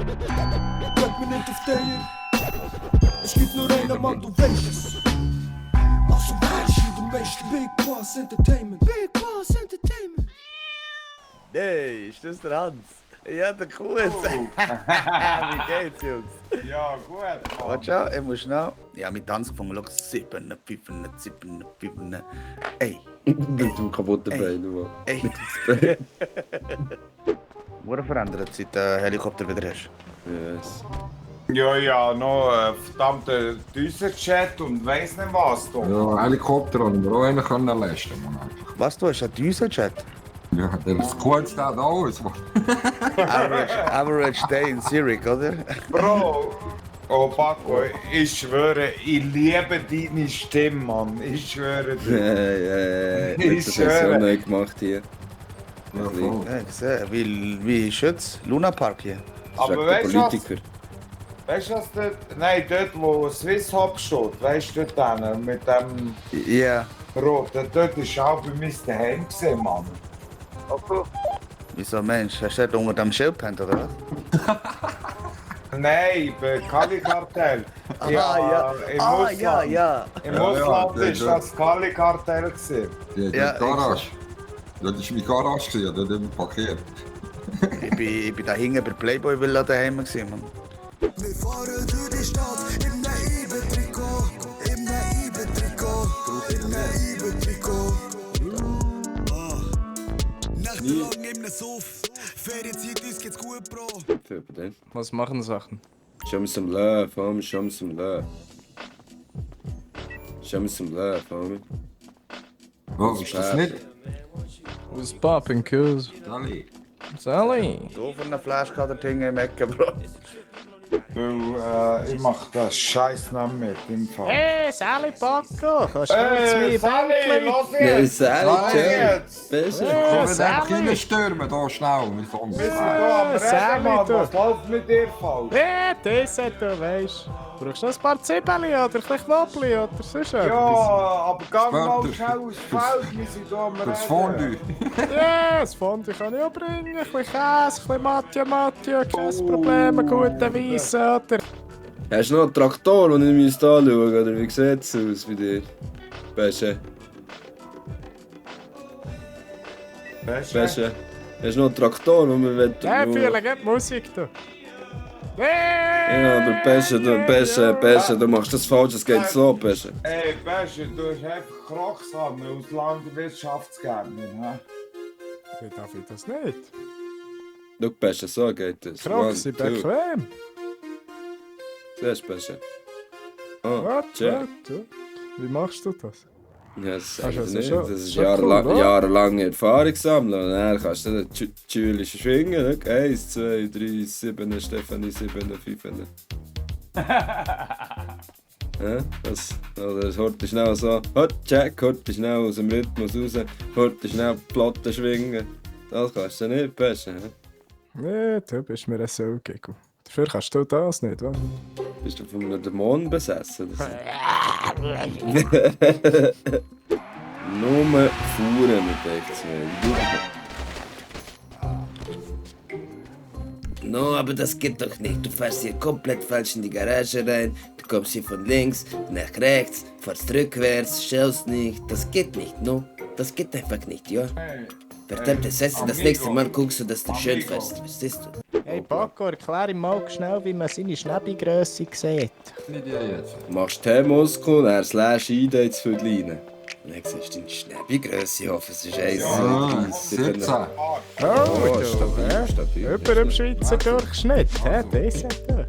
Bleib mir nicht auf der. Es gibt nur einen Mann, du weißt es. Also weißt du, du weißt Big Boss Entertainment. Big Boss Entertainment. Hey, ist das der Hans? Ja, der Kuss. Wie geht's, Jungs? Ja, gut. Warte schon, ich muss schnell. Ja, mit Tanz gefangen. Schau, 7, 5, 7, 5. Ey. Mit dem kaputten Ey. Bein. Du. Ey. Wurde verändert, seit der Helikopter wieder hast. Yes. Ja, noch einen verdammten Düsenjet und weiss nicht was. Da. Ja, Helikopter haben wir auch einen können leisten, Mann. Einfach. Was, du hast einen Düsenjet? Ja, das Kurz da alles, Mann. Average Day in Zurich, oder? Bro, oh Paco, ich schwöre, ich liebe deine Stimme, Mann. Ich schwöre dir. Ich Ich habe das schwöre. so nicht gemacht hier. Ja, voll. Ja, ich sehe. Wie Schütz? Luna Park hier. Aber Der weißt du was? Politiker. Weißt du was dort? Nein, dort wo Swiss Hop steht, weißt du dort hinten, mit dem Ja. Roten, dort ist auch bei mir daheim gesehen, Mann. Wieso, Mensch? Hast du dort unter dem Schild gepennt, oder was? Nein, bei Kali-Kartell. Ah, ja. Im Ah, Ausland. ja. Im Ja, Ausland ja, ist ja. das Kali-Kartell gesehen. Ja, die Ja, Garage. Ja, das ist meine Garage, gewesen, dort im Paket. Ich bin da hinten bei Playboy Villa daheim gewesen, Mann. Wir fahren durch die Stadt im Naibe-Trikot. Im Naibe-Trikot. Im Naibe-Trikot. Nächtelang im Suff. Ferienzeit, uns geht's gut, Bro. Für den. Was machen Sachen? Show me some love, homie. Show me some love. Show me some love, homie. Was, ist das nicht? Was poppin', cuz? Dali. Sally! Du von der Flashkader Dinge im Ecke, Bro. Du, ich mach das Scheiß nicht mit im Fall. Hey, Sally Paco! Kannst du Hey, Sally, los Ja, jetzt! Sally, Los chill. jetzt! Besser. Komm jetzt Sally. einfach reinstürmen, da schnell. Wir kommen. Wir sind hier am Sally, Reden, Mann. du. Was läuft mit dir falsch? Hey, das du weisst. Brauchst du noch ein paar Zwiebeln oder ein bisschen Knoblauch oder sonst Ja, etwas? aber gang mal Später. schnell aus Feld, wir sind hier am Reden. Das Fondue. Ja, das Fondue kann ich auch bringen. Ein bisschen Käse, ein bisschen Matja, kein Problem, einen guten Weissen, oder? Hast du noch einen Traktor, den ich müsste anschauen oder wie sieht es aus bei dir? Besche, Besche. Hast du noch einen Traktor, den wir wollen? Ja, fühle geht Musik, du. Ja, aber Besche, du machst das falsch, es geht so, Besche. Ey, Besche, du hast einfach Krocksamen aus Landwirtschaftsgärtner, Wie darf ich das nicht? Schau, Besche, so geht das. Krog sind One, two. bequem. Siehst du, Besche? Oh, Warte, check. warte. Wie machst du das? Ja, das Hast sag du ich also nicht. schon- Das ist schon cool, oder? jahrelange Erfahrung sammeln. Und dann kannst du die Schüler schwingen. 1, 2, 3, 7, Stefanie, 7, 5. Ja, das, oder heute schnell so, check, heute schnell aus dem Rhythmus raus, heute schnell die Platte schwingen. Das kannst du nicht besser. Nee, du bist mir ein Soulgegel. Dafür kannst du das nicht, wa? Bist du von einem Dämon besessen? Oder so? Nur Fuhren mit X-Men. No, aber das geht doch nicht. Du fährst hier komplett falsch in die Garage rein. Du kommst hier von links nach rechts, fährst rückwärts, schaust nicht. Das geht nicht, no? Das geht einfach nicht, ja? Verdammt, das heißt, das nächste Mal guckst du, dass du schön fährst. Verstehst du? Hey Paco, erklär ihm mal schnell, wie man seine Schnäbigrösse sieht. Nicht ihr jetzt. Machst T-Muskel, dann slash ein ins Viertelinen. Dann siehst du deine Schnäbigrösse. Ich hoffe, es ist 1, Ah, 17. 17. Oh, Oh, du, stabil, stabil. Über dem Schweizer Durchschnitt, hä? Das du.